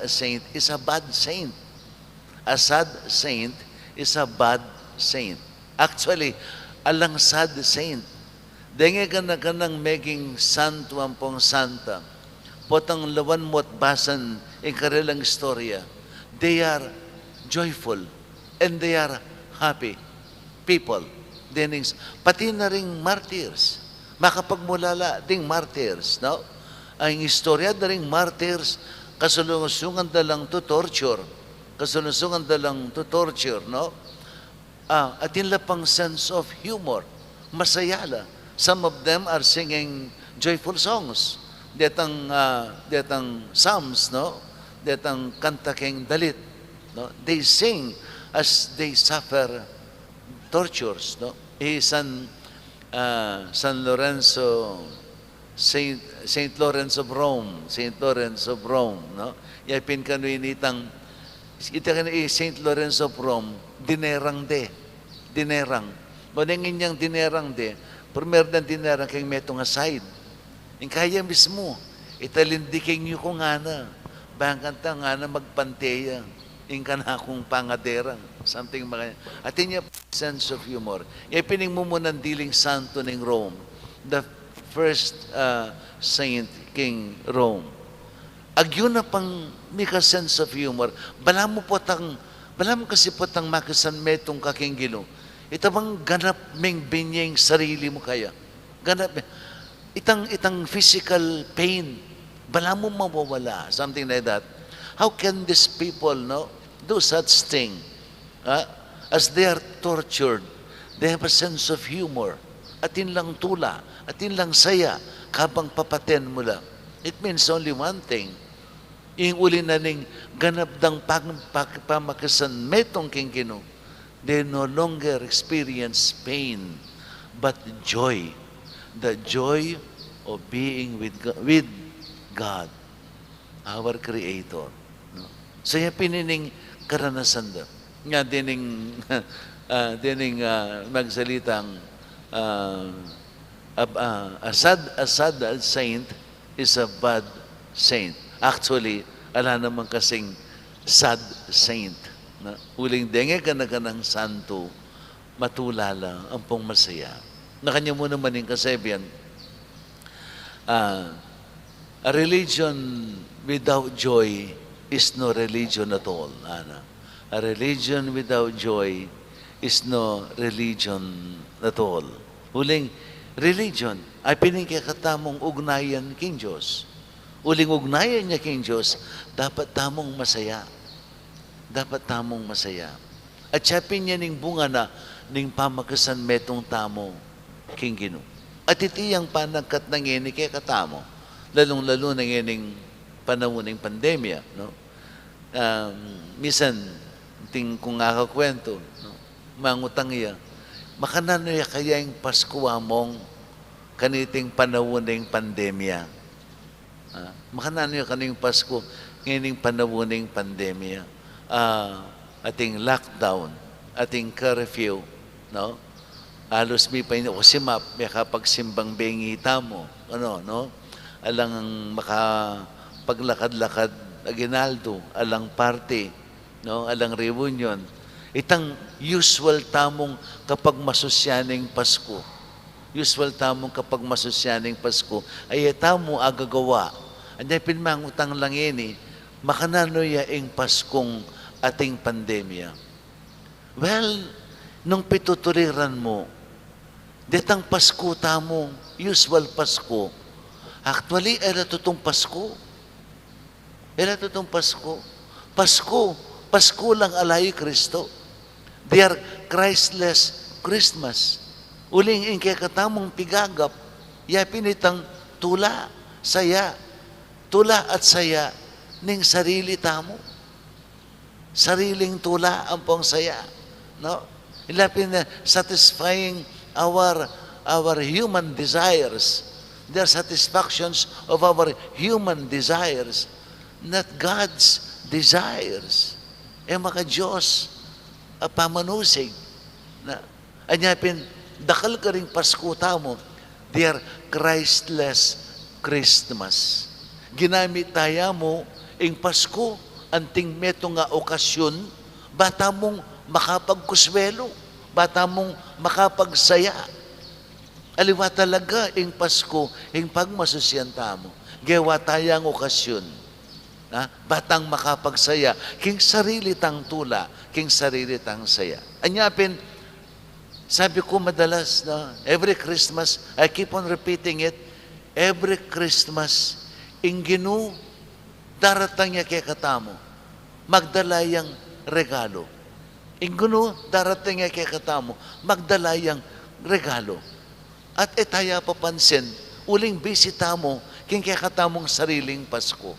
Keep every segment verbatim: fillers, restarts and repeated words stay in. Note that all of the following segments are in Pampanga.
saint is a bad saint. A sad saint is a bad saint. Actually, alang sad saint. Deng e gana-ganang meging santo ampong santa, potang lawan mo't basan ing karelang istorya, they are joyful and they are happy people. Dening s-, pati na ring martyrs, makapagmulala ding martyrs, no? Ang istorya da ring martyrs, kasulung-sungan da lang to torture, kasulung-sungan da lang to torture, no? Ah, atin la pang sense of humor. Masaya la. Some of them are singing joyful songs. Detang, ah, detang psalms, no? Detang kanta keng dalit, no? They sing as they suffer tortures, no? Hi San, ah, San Lorenzo, Saint, Saint Lawrence of Rome, Saint Lawrence of Rome, no? Ya pin kanu ini itang, ita kanu i Saint Lawrence of Rome, dinerang de, dinerang. Neng inyang dinerang de, primer dang dinerang keng metung a side. Ing kaya mismu, italin de keng yuku ngana, bang kanita ngana magpante ya ing kanakung pangaderang, something makanyan. Atin ya sense of humor. Ya pin ing mumunan diling santo ning Rome, the first, uh, saint king Rome. Agyu na pang mika sense of humor. Balamu potang, balamu kasi potang makisan metung ka king Ginu. Ita bang ganap meng binye ing sarili mu kaya. Ganap, itang, itang physical pain, balamu mawawala, something like that. How can these people, no, do such thing? Ah, as they are tortured, they have a sense of humor. Atin lang tula, atin lang saya, kabang papaten mu la. It means only one thing. Ing uli na ning ganap dang pag-, pag-, pamakisan metung king Ginu, they no longer experience pain, but joy. The joy of being with Go-, with God, our Creator. No? So, ya pin ining karanasan da. Nga dening, ah, dening, ah, magsalitang, ah, ab-, ah, a sad, a sad saint is a bad saint. Actually, ala naman kasing sad saint, no? Uling deng e gana-ganang santo, matula la ampong masaya. Nakanyan mu naman ing kasabian, ah, a religion without joy is no religion at all. Ana, a religion without joy is no religion at all. Uling religion, ay pin ing kekatamung ugnayan king Dios. Uling ugnayan ya king Dios, dapat tamung masaya. Dapat tamung masaya. At ya pin ya ing bunga na ning pamakisan metung tamu king Ginu. At iti yang panagkat na ngeni kekatamu, lalung-lalu na ngening panaun ning pandemya, no? Um, misan, atin kung akakwentu, no? Mangutang ya, makananu ya kaya ing Pasku, Among, kaniting panaun ning pandemya? Ah, makananu ya kanu ing Pasku ngening panaun ning pandemya? Ah, ating lockdown, ating curfew, no? Alus mi pa ini o simap, mekapagsimbang bengi tamu, ano, no? Alang makapaglakad-lakad aguinaldo, alang party, no? Alang reunion. Itang usual tamung kapagmasusyan ning Pasku. Usual tamung kapagmasusyan ning Pasku. Ay, e tamu agagawa. Anya pin mangutang la ngeni, makananu ya ing Paskung ating pandemya? Well, nung pitutuliran mu, detang Pasku tamu, usual Pasku. Actually, e la tutung Pasku. E la tutung Pasku. Pasku, Pasku lang ala i Kristo. They are Christless Christmas. Uling ing kekatamung pigagap, ya pin itang tula, saya, tula at saya ning sarili tamu. Sariling tula ampong saya, no? Ila pin, uh, satisfying our, our human desires. They are satisfactions of our human desires, not God's desires. E maka Dios a pamanusig, na. Anya pin, dakal karing Pasku tamu, they are Christless Christmas. Ginamit taya mu ing Pasku anting metung a okasyon, ba tamung makapagkuswelo, ba tamung makapagsaya. Aliwa talaga ing Pasko, ing pagmasusyan tamu. Gewa tayang okasyon. Ha? Ba tang makapagsaya, king sarili tang tula, king sarili tang saya. Anya pin, sabi ku madalas na, every Christmas, I keep on repeating it, every Christmas, ing Ginu, daratang ya kekatamu, magdala yang regalo. Ing Ginu, daratang ya kekatamu, magdala yang regalo. At e taya papansin, uling busy tamu, king kekatamung sariling Pasko.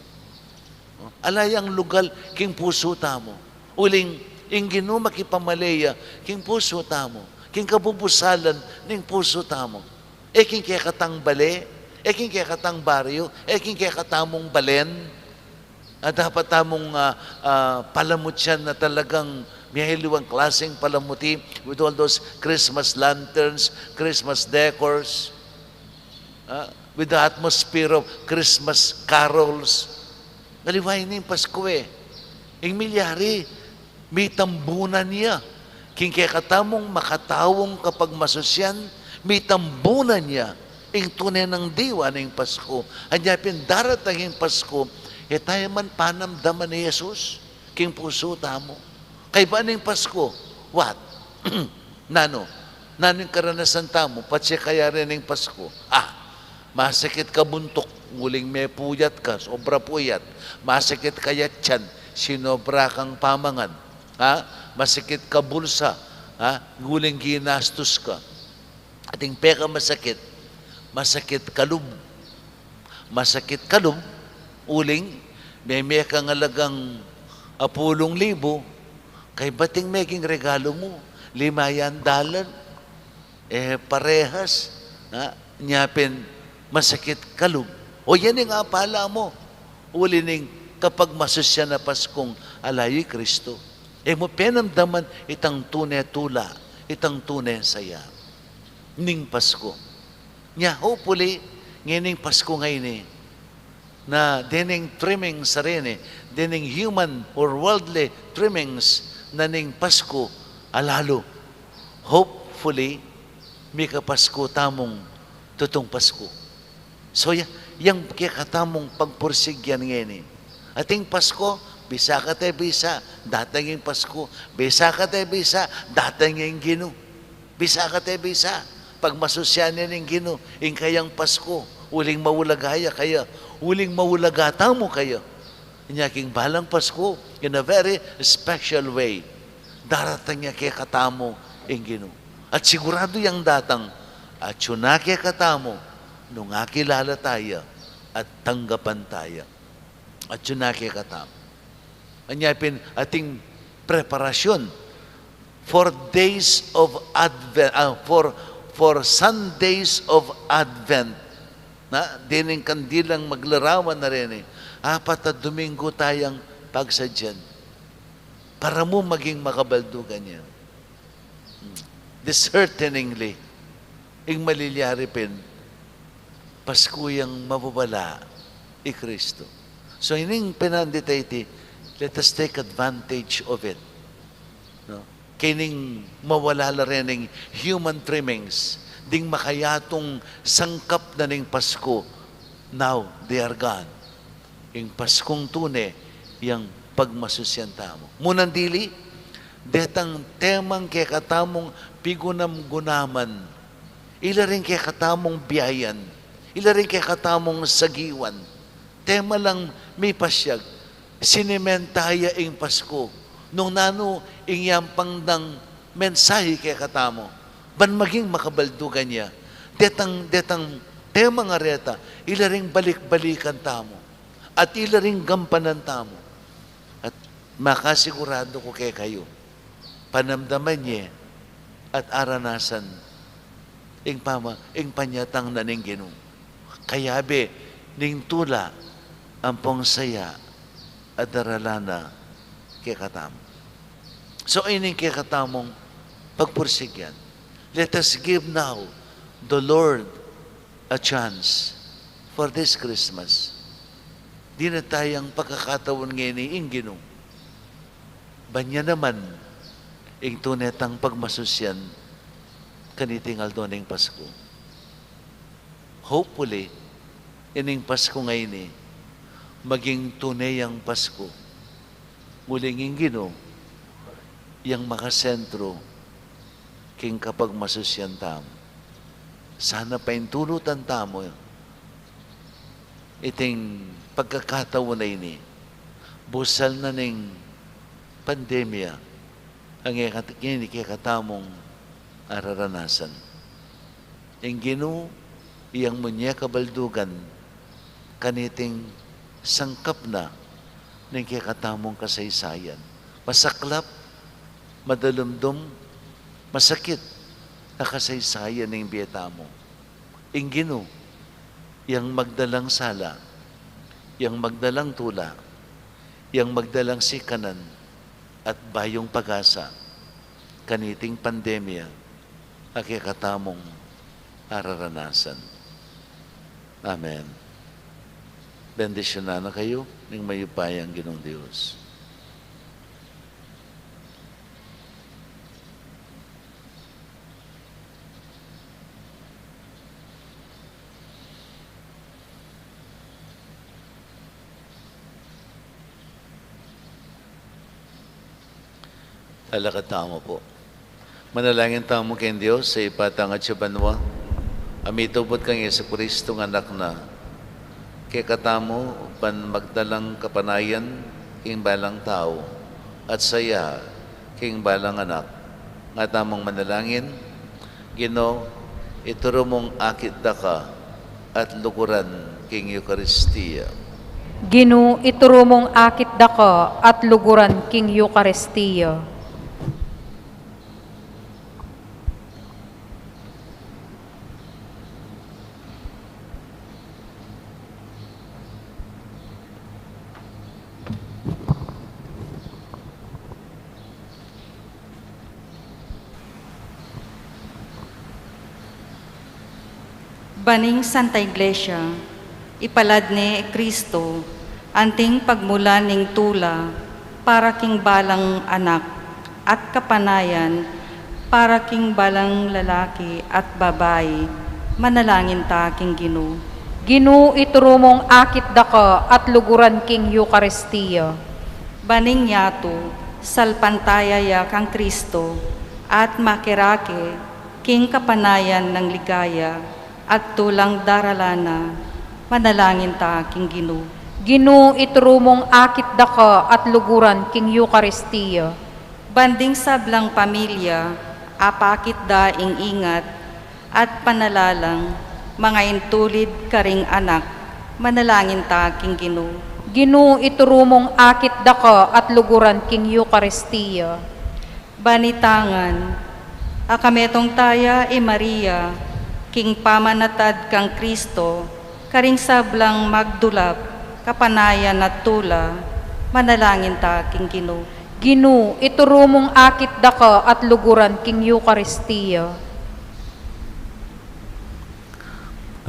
Ala yang lugal king pusu tamu. Uling, ing Ginu makipamale ya king pusu tamu, king kabubusalan ning pusu tamu. E king kekatang bale, e king kekatang baryo, e king kekatamung balen. At dapat tamung, ah, ah, palamutan na talagang miyaliwang klaseng palamuti with all those Christmas lanterns, Christmas decors, ah, with the atmosphere of Christmas carols. Aliwa ini ing Pasko e. Ing milyari, mitambunan ya. King kekatamung makataung kapagmasusyan, mitambunan ya ing tune nang diwa ning Pasko. Anya pin daratang ing Pasko, e taya man panamdaman i Jesus king pusu tamu. Kaibat ning Pasko, what? Nanu? Nanu ing karanasan tamu patse kayari ning Pasko? Ah, masakit ka buntuk, uling mepuyat ka, sobra puyat. Masakit ka atyan, sinobra kang pamangan. Ha? Masakit ka bulsa, ha? Uling ginastus ka. Ating pekamasakit, masakit ka lub. Masakit ka lub, uling meme kang alagang apulung libu, kaibat ing meging regalo mu, lima yang dalan. E, parehas, ha? Nya pin, masakit ka lub. O yan ing apala mu, uli ning kapagmasusyan a Paskung ala ya i Kristo. E mu penamdaman itang tune tula, itang tune saya ning Pasko. Nya, hopefully, ngening Pasko ngeni, na dening trimmings a reni, dening human or worldly trimmings na ning Pasko, alalu, hopefully, mika Pasko tamung tutung Pasko. So, ya, yang kekatamung pagpursigyan ngeni. Ating Pasko, bisa kate bisa, datang ing Pasko. Bisa kate bisa, datang ing Ginu. Bisa kate bisa, pagmasusyan ne ning Ginu ing kayang Pasko, uling maulaga ya kaya, uling maulaga tamu kaya. Nya king balang Pasko, in a very special way, daratang ya kekatamu ing Ginu. At siguradu yang datang, atyu na kekatamu, nung akilala taya at tanggapan taya. Atyu na kekatamu. Anya pin ating preparasyon for days of Advent, ah, for, for Sundays of Advent. Na, dening kandilang maglarawan na reni, apat a Domingo tayang pagsadyan. Para mu maging makabaldugan ya. Dishearteningly, ing malilyari pin, Pasko yang mawawala i Kristo. So, ining penandit a iti, let us take advantage of it. No? Kening mawala la rening human trimmings, ding makayatung sangkap na ning Pasko, now they are gone. Ing Paskung tune, yang pagmasusyan tamu. Munang dili, detang temang kekatamung pigunam-gunaman, ila ring kekatamung biayan, ila ring kekatamung sagiwan. Tema lang mipasyag, sinimenta ya ing Pasko, nung nanu ing yampang dang mensahe kekatamu, ban maging makabaldugan ya. Detang, detang temang areta, ila ring balik-balikan tamu, at ila ring gampanan tamu. At makasiguradu ku kekayu, panamdaman ye at aranasan ing pama-, ing panyatang na ning Ginu. Kayabe ning tula ampong saya a darala na kekatamu. So, ining kekatamung pagpursigyan. Let us give now the Lord a chance for this Christmas. Dina tayang pagkakataon ngeni ing Ginu. Ban ya naman ing tune tang pagmasusyan kaniting aldo ning Pasku. Hopefully, ining Pasku ngeni, maging tune yang Pasku. Uling ing Ginu, yang makasentro king kapagmasusyan tamu. Sana paintulutan tamu iting pagkakataun a ini, busal na ning pandemya, ang ikat-, ini kekatamung araranasan. Ing Ginu, iyang munye kabaldugan, kaniting sangkap na ning kekatamung kasaysayan. Masaklap, madalumdum, masakit a kasaysayan ning bie tamu. Ing Ginu, yang magdalang sala, yang magdalang tula, yang magdalang sikanan at bayung pag-asa kaniting pandemya a kekatamung araranasan. Amen. Bendisyunan na kayu ning mayupayang Ginung Dios. Talakad tamu pu. Manalangin tamu king Dios a Ibpa tang atsu banua, a mitubud kang Jesucristo a Anak na, kekatamu ban magdalang kapanayan king balang tau, at saya king balang anak. Nga tamung manalangin, Ginu, ituru mung akit daka at luguran king Eukaristia. Ginu, ituru mung akit daka at luguran king Eukaristia. Ban ing Santa Iglesia, ipalad ne i Cristo, anting pagmulan ning tula, para king balang anak, at kapanayan, para king balang lalaki at babai, manalangin ta king Ginu. Ginu, ituru mung akit daka at luguran king Eukaristia. Ban ing yatu, salpantaya ya kang Cristo, at makirake, king kapanayan nang ligaya, at tulang daralan na, manalangin ta king Ginu. Ginu, ituru mung akit daka at luguran king Eukaristia. Ban ding sablang pamilya, apakit da ing ingat, at panalalang, manga intulid karing anak, manalangin ta king Ginu. Ginu, ituru mung akit daka at luguran king Eukaristia. Ban ita ngan, a kametung taya i Maria, king pamanatad kang Cristo, karing sablang magdulap, kapanayan at tula, manalangin ta king Ginu. Ginu, ituru mung akit daka at luguran king Eukaristia.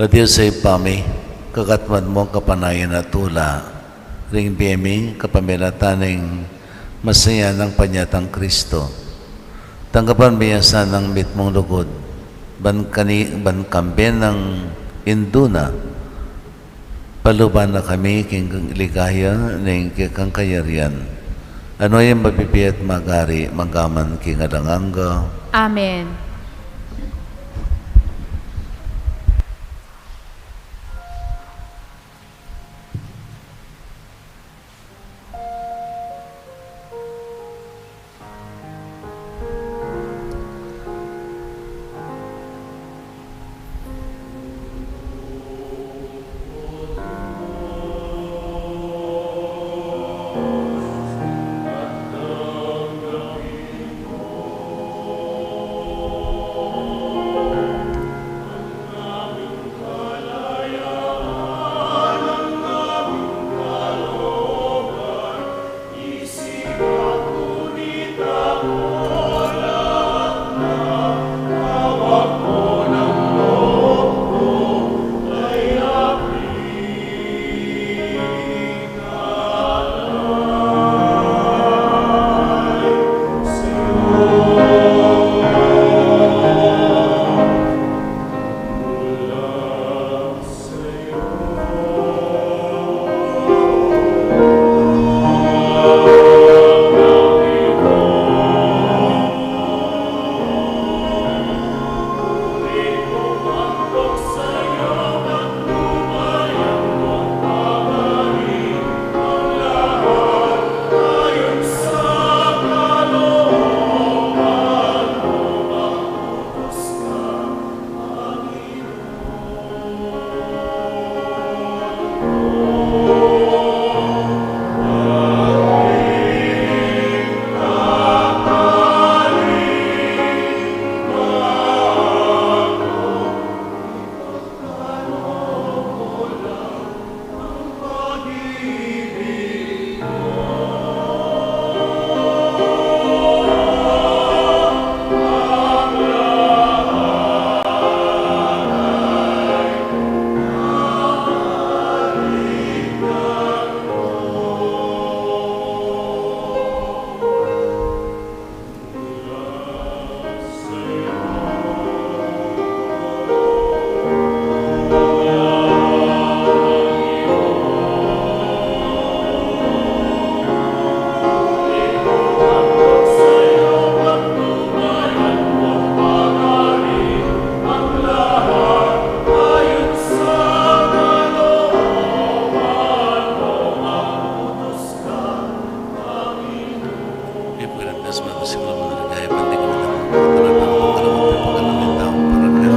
O Dios a Ibpa mi, kakatmuan mu ing kapanayan at tula ring bie mi kapamilatan ning masayanang panyatang Cristo. Tanggapan mu ya sanang mitmung lugud, ban kani, ban kambe nang indu na, paluban na kami king ligaya ning kekang kayarian. Anu yang mabibie at magari, mangga man king alang angga. Amen. Ipagrandas mo sa kaluguran, ligaya, pandigan mo na ang mga talatang pagkaluguran, pagkaluguran, tao, para kaya.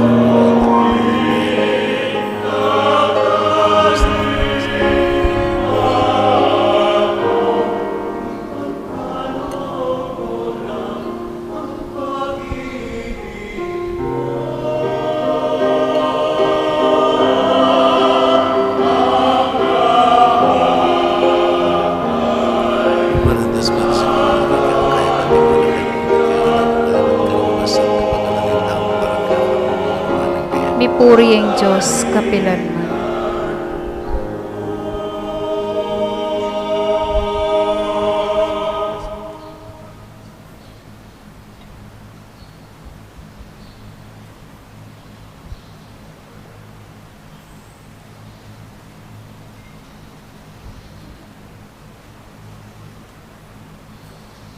Mipuri ing Dios kapilan man.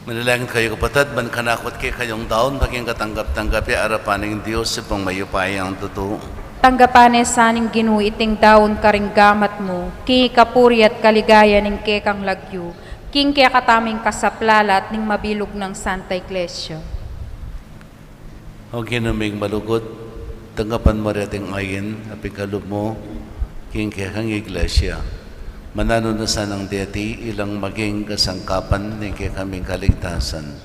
Manalangin kayu, kapatad, ban kanaku at kekayung daun maging katanggap-tanggap ya arapan ning Dios Ibpang mayupayang tutu. Tanggapan ne sa ning Ginu iting daun karing gamat mu, king ikapuri at kaligayan ning kekang lagyu, king kekatamung kasaplalan at ning mabilug nang Santa Iglesia. O Ginu ming malugud, tanggapan mu reting ain a pikalub mu king kekang Iglesia. Mananu na sanang deti ilang maging kasangkapan ning kekaming kaligtasan.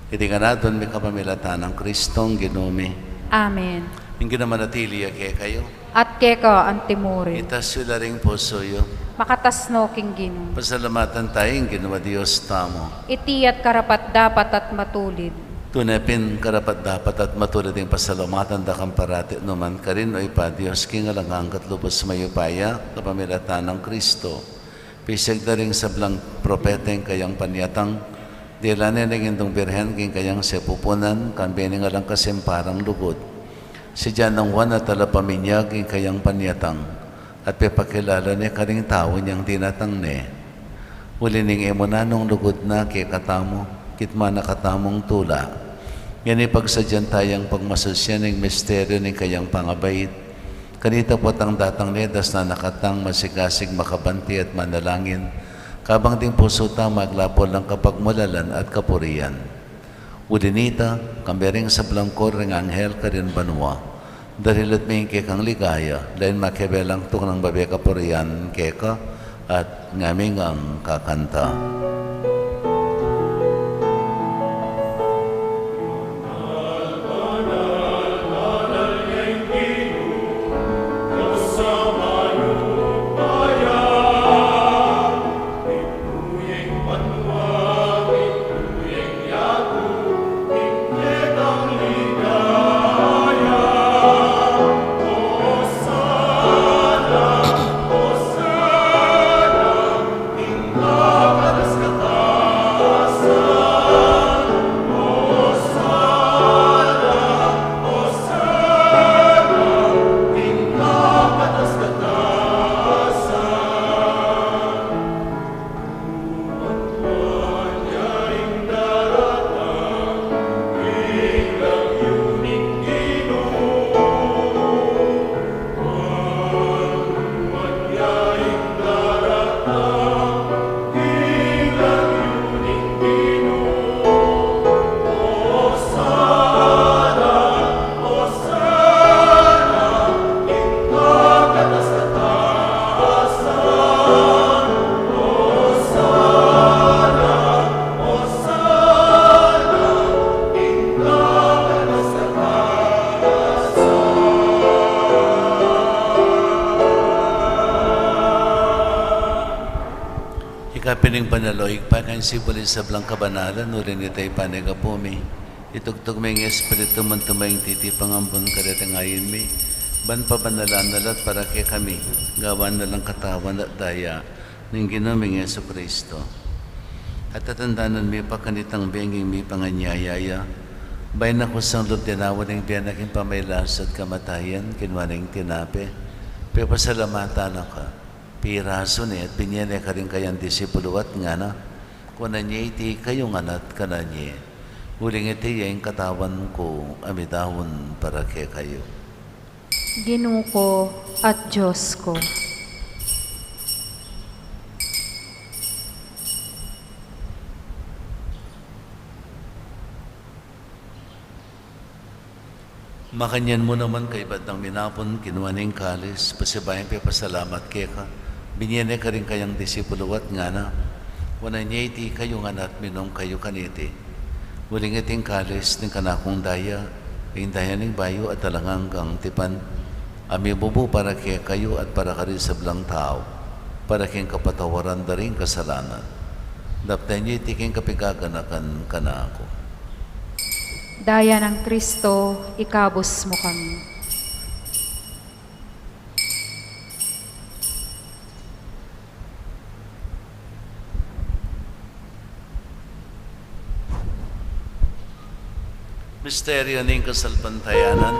Iti ngan aduan mi kapamilatan nang Kristong Ginu mi. Amen. Ing Ginu manatili ya kekayu. At keka antimurin. Itas yu la ring pusu yu. Makatas no king Ginu. Pasalamatan tamu ing Ginu a Dios tamu. Iti at karapat-dapat at matulid. Tune pin karapat-dapat at matulid ing pasalamatan da kang parati nukarin man, O Ibpa, Dios king alang angga at lubus mayupaya, kapamilatan nang Kristo. Pisag da ring sablang propeta ing kayang panyatang, dinan ne ning Indung Birhen king kayang sepupunan, kambe ning alang kasimparang lugud. Sadya nang Juan a talapaminyag ing kayang panyatang, at pepakilala ne karing tau inyang dinatang ne. Uli ning e mu nanung lugud na kekatamu, kitman na katamung tula. Ngeni pagsadyan tayang pagmasusyan ing misteryu ning kayang pangabait. Kanita potang datang ne, dasnan na katang masigasig, makabante at manalangin, kabang ding pusu ta maglapul nang kapagmulalan at kapurian. Uli nita, kambe ring sablang kor ring anghel karin banua, darilat mi ing kekang ligaya, lain makibelang tuknang babe kapurian keka, at ngami ngang kakanta. Ika pin ing banal, O Ibpa, ika ing sibul ning sablang kabanalan, uli na nita ipanyawad mu, itugtug me ing Espiritu mu, tumayung titipa king ambun kareting ain mi, ban pabanalan na la at para kekami gawan na lang katawan at daya ning Ginu ming Jesucristo. At tatandanan mi pa kanitang bengi ing mipanganyaya ya, bayu na kusang lub dinawa ning bie na king pamagkasakit at kamatayan, kinua ne ing tinape, pepasalamatan na ka, pirasu ne at binye ne karing kayang disipulu at ngana: Kunan ye iti kayu ngan at kanan ye, uling iti ya ing katawan ku a midaun para kekayu. Ginu ku at Dios ku. Makanyan mu naman kaybat nang minapun, kinua ne ing kalis, pasibayu yang pepasalamat keka, binie ne karing kayang disipulu at ngana: Wanan ye iti kayu ngan at minum kayu kaniti. Uling iti ing kalis ning kanakung daya, ing daya ning bayu at alang anggang tipan, a mibubu para kekayu at para karing sablang tau, para king kapatawaran da ring kasalanan. Daptan ye iti king kapaganakan kanaku. Daya nang Kristo, ikabus mu kami. Misteryo ning kasalpantayanan.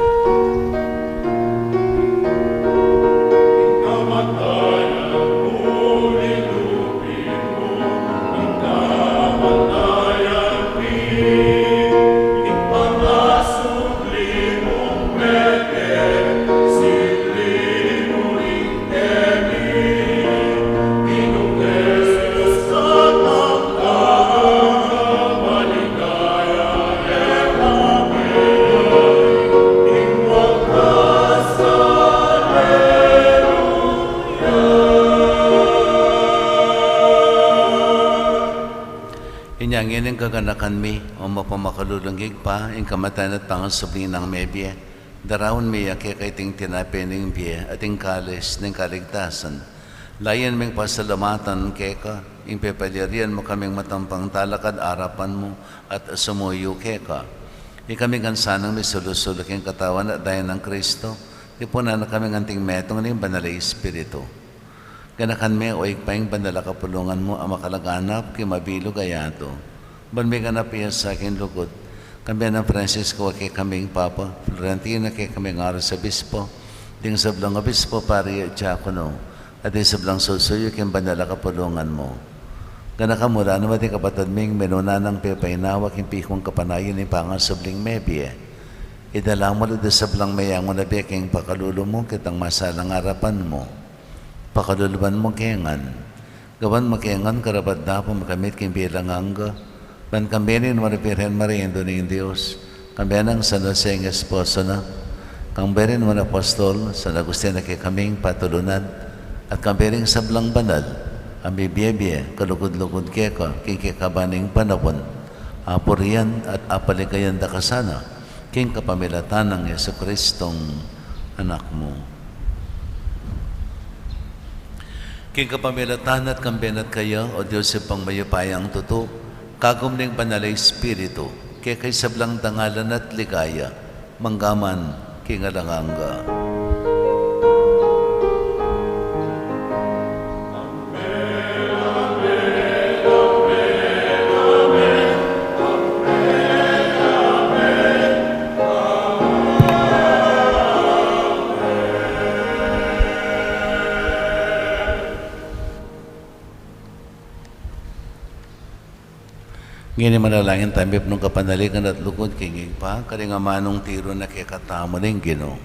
Inya ngeni ing kaganakan mi, o mapamakalulung Ibpa, ing kamatayan at pangasubli nang mebie, daraun mi ya keka iting tinape ning bie at ing kalis ning kaligtasan. Layun ming pasalamatan keka ing pepalyarian mu kaming matampang talakad arapan mu at sumuyu keka. Ikami ngan sanang misulu-sulu king katawan at daya nang Kristo, tipunan na kaming anting metung ning Banal a Espiritu. Ganakan me, o Ibpa, ing banal a kapulungan mu a makalaganap king mabilug a yatu. Ban miganap ya sa king lugud, kambe nang Francisco a kekaming Papa, Florentino a kekaming Arsobispo, ding sablang obispo, pari at diakono, at ding sablang susuyu king banal a kapulungan mu. Ganakan mu la naman ding kapatad ming minuna nang pepainawa king pikung kapanayan ning pangasubling mebie. Idala mu la ding sablang meyangu na bie king pakalulu mu, ketang masalang arapan mu. Pakaluluan mu ke ngan. Gawan mu ke ngan karapat-dapat makamit king bie alang angga, ban kambe ning nuan a Birhen Maria, Indu ning Dios, kambe nang San Jose ing esposo na, kambe ring nuan a apostol, San Agustin a kekaming patulunan, at kambe ring sablang banal a mibie-bie kalugud-lugud keka king kekaban ning panaun, apurian at apaligayan da ka sana, king kapamilatan nang Jesucristong Anak mu. King kapamilatan na at kambe na at kaya, O Dios, Ibpang mayupayang tutu, kagum ning Banal a Espiritu, keka ing sablang dangalan at ligaya, mangga man king alang angga. Ngeni manalangin tamu king kapanaligan at lugud king Ibpa, karing amanung tiru na kekatamu ning Ginu.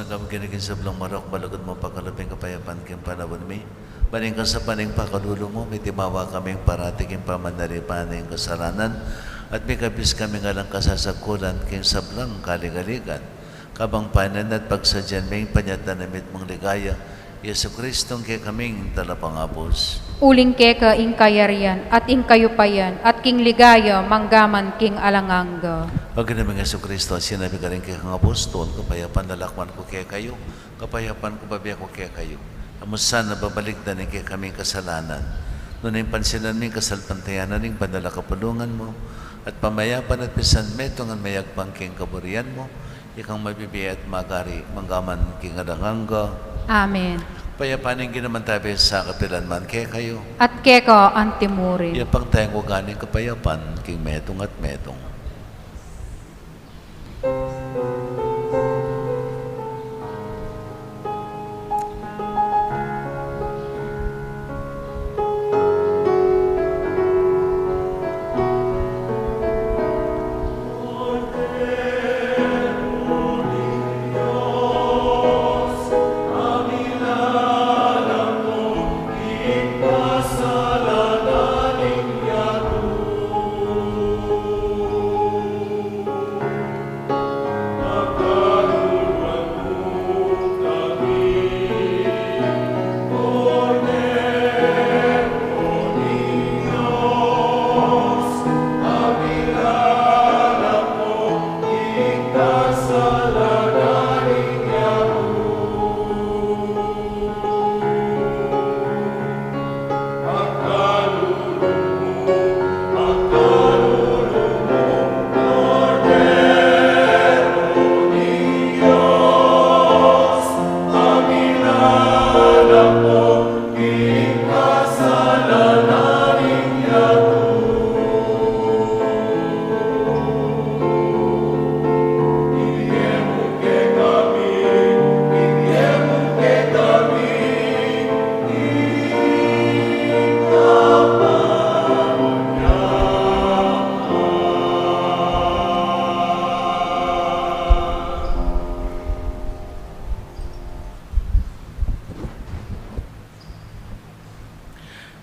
Alam kami king sablang marok, malugud mung pakalub ing kapayapan king panaun mi. Ban king kasapan ning pakalulu mu, mitimawa kaming parati king pamanalipan ning kasalanan, at mikabus kaming alang kasasagkulan king sablang kaligaligan. Kabang panenayan at pagsadyan mi ing panyatang na mitmung ligaya, Jesucristo, ing kekaming talapangabus. Uling keka ing kayarian, at ing kayupayan, at king ligaya, manggaman king alang angga. O Ginu ming Jesucristo, sinabi mu karing kekang apostol, kapayapan lalakwan ku kekayu, kapayapan ku bibie ku kekayu. E mu sana babalikdan ing kekaming kasalanan, nune pansinan mu ing kasalpantayanan ning banal a kapulungan mu, at pamayapan at pisan metungan mayagpang king kaburian mu, ikang mabibie at magari, manggaman king alang angga. Amen. Ing kapayapan ning Ginu mantabe sa kapilan man kekayu. At keka antimurin. Yapang taya ing ugali ning kapayapan, king metung at metung.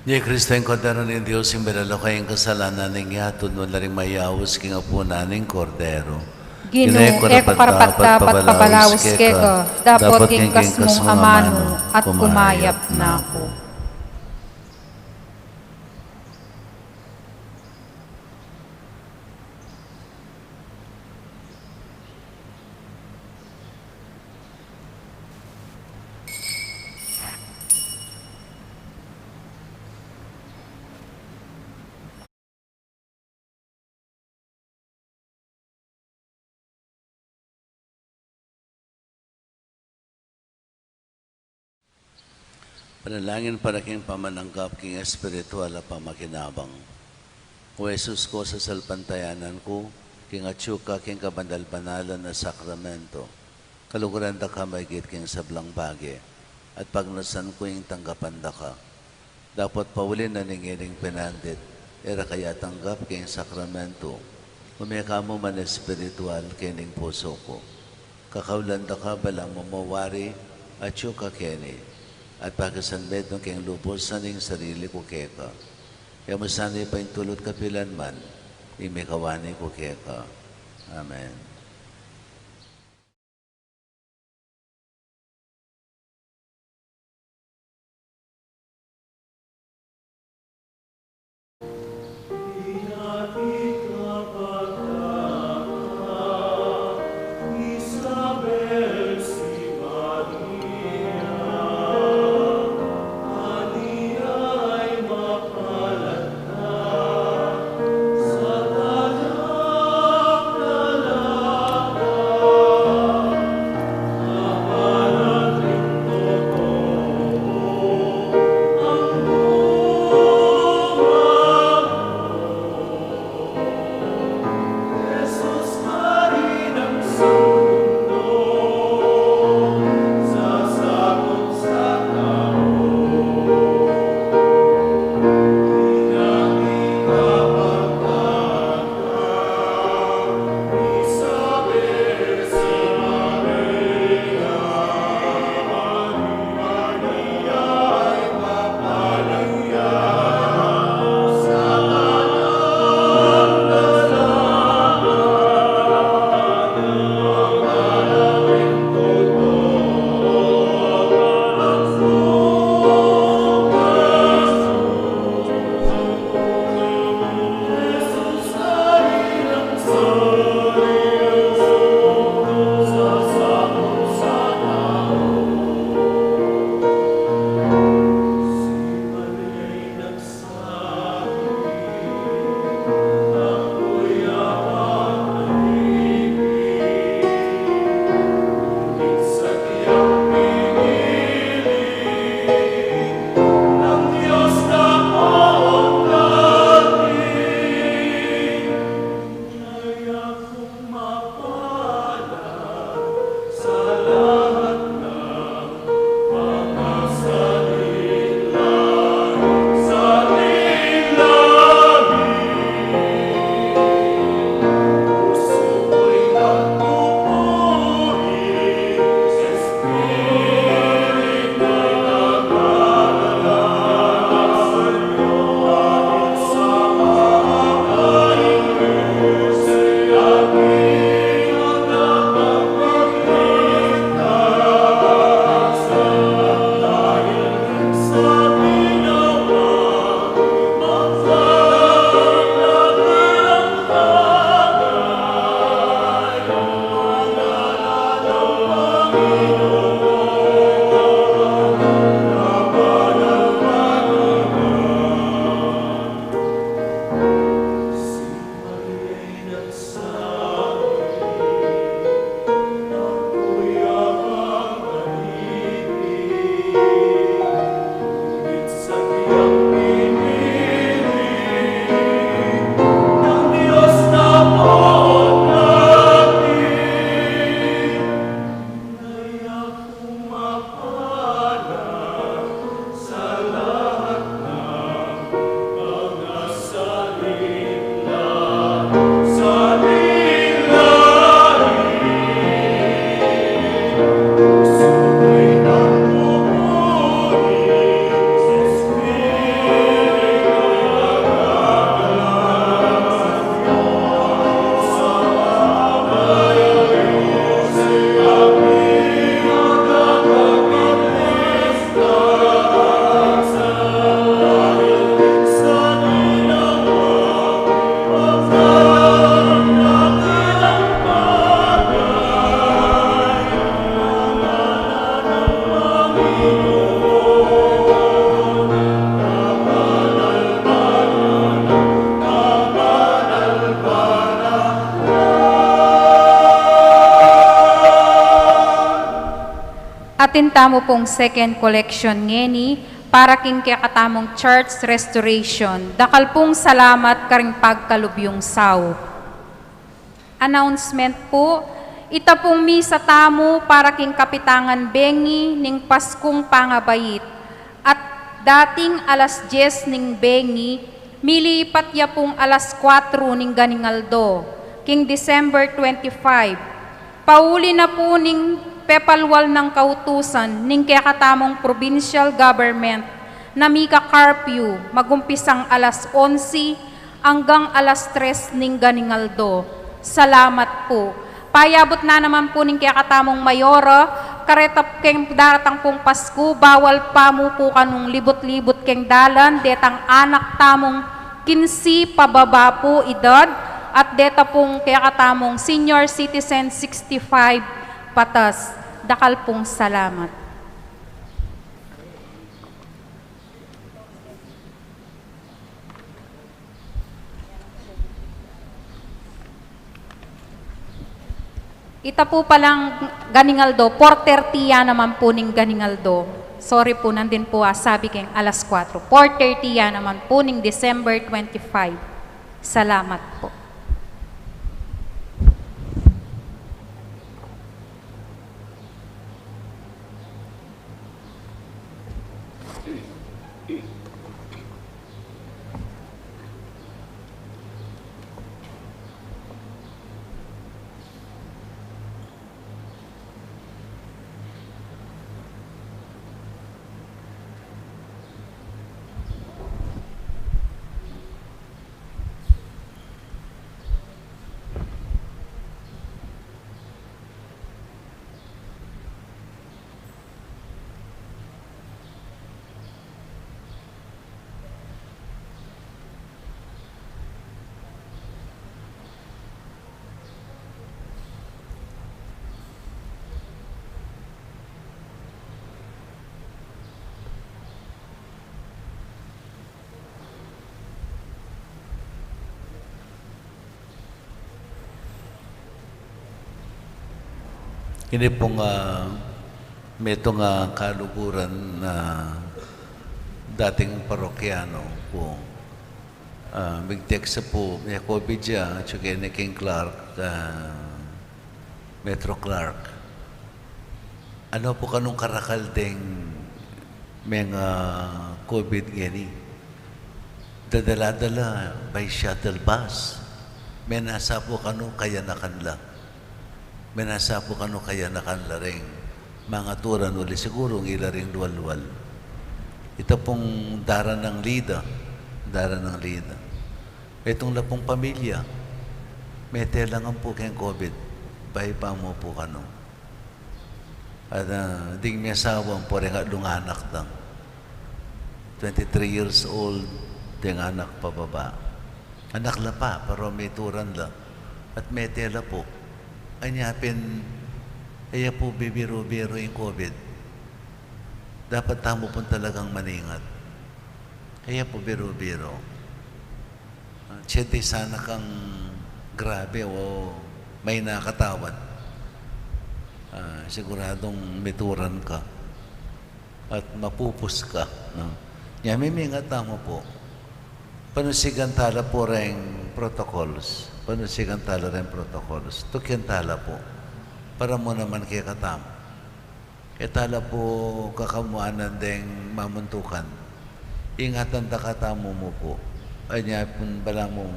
Ni Kristo ing Kordero ning Dios, ing milalako king kasalanan ning yatu, nuan la ring mayaus king apunan ning Kordero. Ginu, e ku karapat-dapat pabalaus keka, dapot king ikasmu ing amanu at kumayap na ku. Panalangin para king pamananggap king espiritual a pamakinabang. O Jesus ku, sasalpantayanan ku king atyu ka king kabanal-banalan a sakramento. Kaluguran da ka maigit king sablang bage, at pagnasan ku ing tanggapan da ka. Dapot pauli na ning iling penandit, e ra ka ya tanggap king sakramento, ume ka mu man espiritual king pusu ku. Kakaulan da ka balamu mo wari, atyu ka keni, at pakisanmetung ke king lubus ing sarili ku keka. E mu sana ipaintulut kapilan man ing mikawani ku keka. Amen. Atin tamu pung second collection ngeni para king kekatamung church restoration. Dakal pung salamat karing pagkalub yung saup. Announcement pu, ita pung misa tamu para king kapitangan bengi ning Paskung Pangabait at dating alas dyes ning bengi, milipat ya pung alas kuatro ning ganing aldo, king December twenty-five. Pauli na pu ning pepalwal nang kautusan ning kekatamung provincial government na mika-curfew, magumpisang alas onse anggang alas tres ning ganing aldo. Salamat pu. Payabut na naman pu ning kekatamung mayora, kareta keng daratang pung Pasku, bawal pa mu pu kanung libut-libut keng dalan, detang anak tamung kinse pababa pu idad, at deta pung kekatamung senior citizen sixty-five patas. Dakal pung salamat. Ita pu palang ganing aldo, four thirty ya naman pu ning ganing aldo. Sorry pu, nandin pu asabi keng alas kuatro. Four thirty ya naman pu ning December twenty-five. Salamat pu. Ini pung, ah, metung a kaluguran na dating parokyano pu, ah, mig-text pu, me-COVID ya, atyu keni king Clark, ah, Metro Clark. Anu pu kanung karakal deng meng, ah, COVID ngeni? Dadala-dala by shuttle bus. Menasa pu kanu kayanakan la. Menasa pu kanu kayanakan la reng mangaturan, uli siguru ngila ring lual-lual. Ita pung daran nang Lida, daran nang Lida. Metung la pung pamilya, mete la ngan pu keng COVID, by pa mu pu kanu. At, ah, ding miasawa, ampo reng atlung anak da. Twenty-three years old, deng anak pababa. Anak la pa, pero mituran la. At mete la pu. Anya pin, e ya pu bibiru-biru ing COVID. Dapat tamu pun talagang maingat. E ya pu biru-biru. Ah, siyente sana kang grabe o maina katawan. Ah, siguradung mituran ka at mapupus ka, no? Nya, mimingat tamu pu. Panusigan tala pu reng protocols. Panusigan tala reng protocols. Tukyan tala pu. Para mu naman kekatamu. E tala pu kakamuanan deng mamuntukan. Ingatan da katamu mu pu. Anya pun balamu,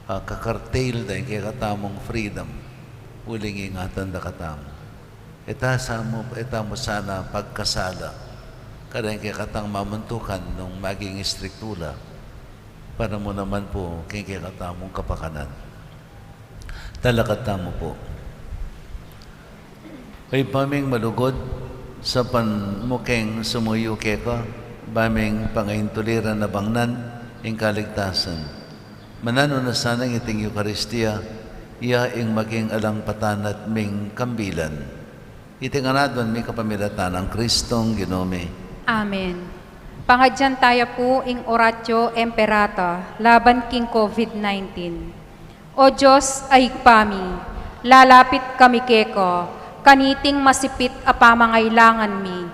ah, ka-curtail da ing kekatamung freedom. Uling ingatan da katamu. E ta sa mu, e ta mu sana pagkasala kareng kekatang mamuntukan nung maging istriktu la. Para mu naman pu king kekatamung kapakanan. Talakad tamu pu. O Ibpa ming malugud, saupan mu keng sumuyu keka, ba ming pangaintuliran a bangnan ing kaligtasan. Mananu na sanang iting Eukaristia, iya ing maging alang patanat ming kambilan. Iti ngan aduan mi kapamilatan nang Kristong Ginu mi. Amen. Pangadyan taya pu ing Oratio Imperata laban king COVID nineteen. O Dios a Ibpa mi, lalapit kami keka, Kaniting masipit a pamangailangan mi,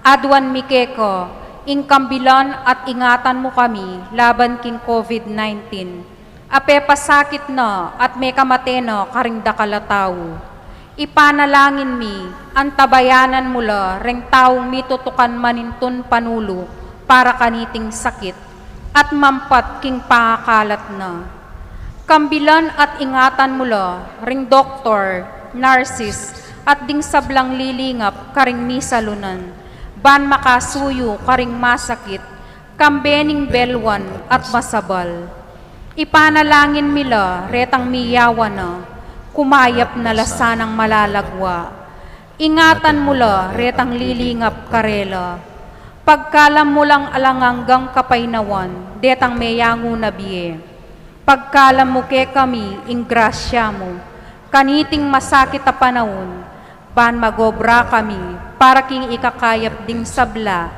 aduan mi keka ing kambilan at ingatan mu kami laban king COVID nineteen, a pepasakit na at mekamate na karing dakal a tau. Ipanalangin mi, antabayanan mu la reng taung mitutukan manintun panulu para kaniting sakit, at mampat king pangakalat na. Kambilan at ingatan mu la ring doktor, nurses, at ding sablang lilingap karing misalunan, ban makasuyu karing masakit, kambe ning belwan at masabal. Ipanalangin mi la retang miyawa na, kumayap na la sanang malalagwa. Ingatan mu la retang lilingap karela. Pagkalam mu lang alang anggang kapaynawan detang meyangu na bie. Pagkalam mu kekami ing grasya mu, kaniting masakit a panaun, ban magobra kami para king ikakayap ding sabla,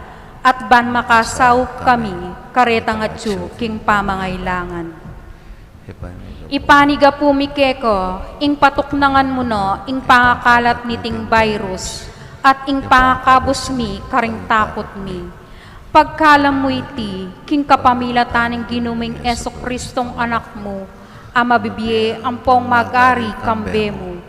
at ban makasaup kami karetang atyu king pamangailangan. Ipanigapu mi keka ing patuknangan mu na ing pangakalat niting virus, at ing pangakabus mi karing takut mi. Pagkalam mu iti king kapamilatan ning Ginu ming Jesucristong Anak mu, a mabibie ampong magari kambe mu,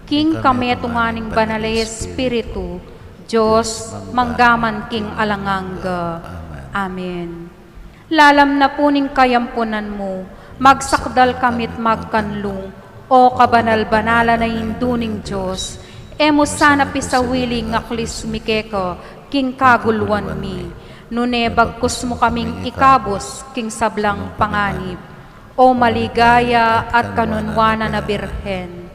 king kametungan ning Banal a Espiritu, Dios, mangga man king alang angga. Amen. Lalam na pu ning kayampunan mu, magsakdal kami't magkanlung, O kabanal-banalan a Indu ning Dios, e mu sana pisawili ing aklis mi keka king kagulwan mi, nune bagkus mu kaming ikabus king sablang panganib, O maligaya at kanunwanan a Birhen.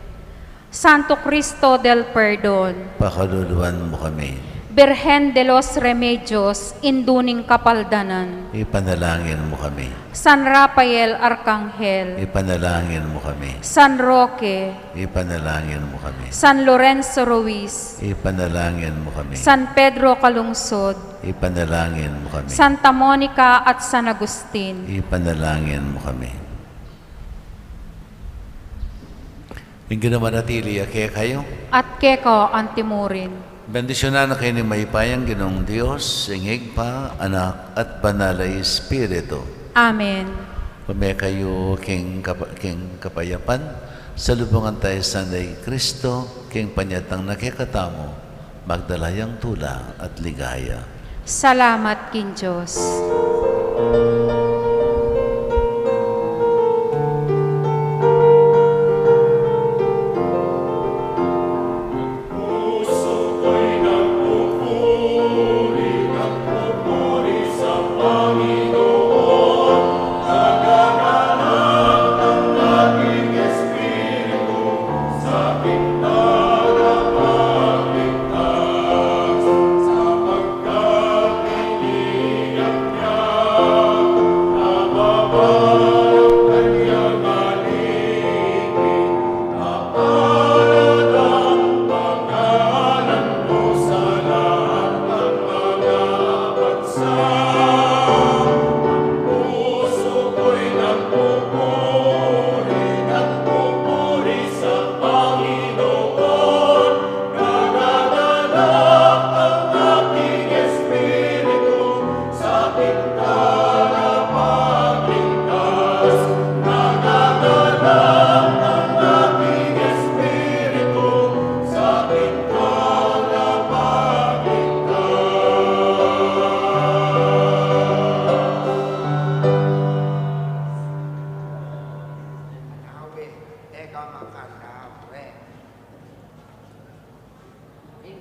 Santo Cristo del Perdon, pakaluluan mu kami. Birhen de los Remedios, Indu ning Kapaldanan, ipanalangin mu kami. San Rafael Arkanghel, ipanalangin mu kami. San Roque, ipanalangin mu kami. San Lorenzo Ruiz, ipanalangin mu kami. San Pedro Calungsod, ipanalangin mu kami. Santa Monica at San Agustin, ipanalangin mu kami. Ing Ginu manatili ya kekayu. At keka antimurin. Bendisyunan na kayu ning mayupayang Ginung Dios, ing Ibpa, Anak, at Banal a Espiritu. Amen. Ume kayu king kapa-, king kapayapan, salubungan tayu sana i Kristo, king panyatang na kekatamu, magdala yang tula at ligaya. Salamat king Dios.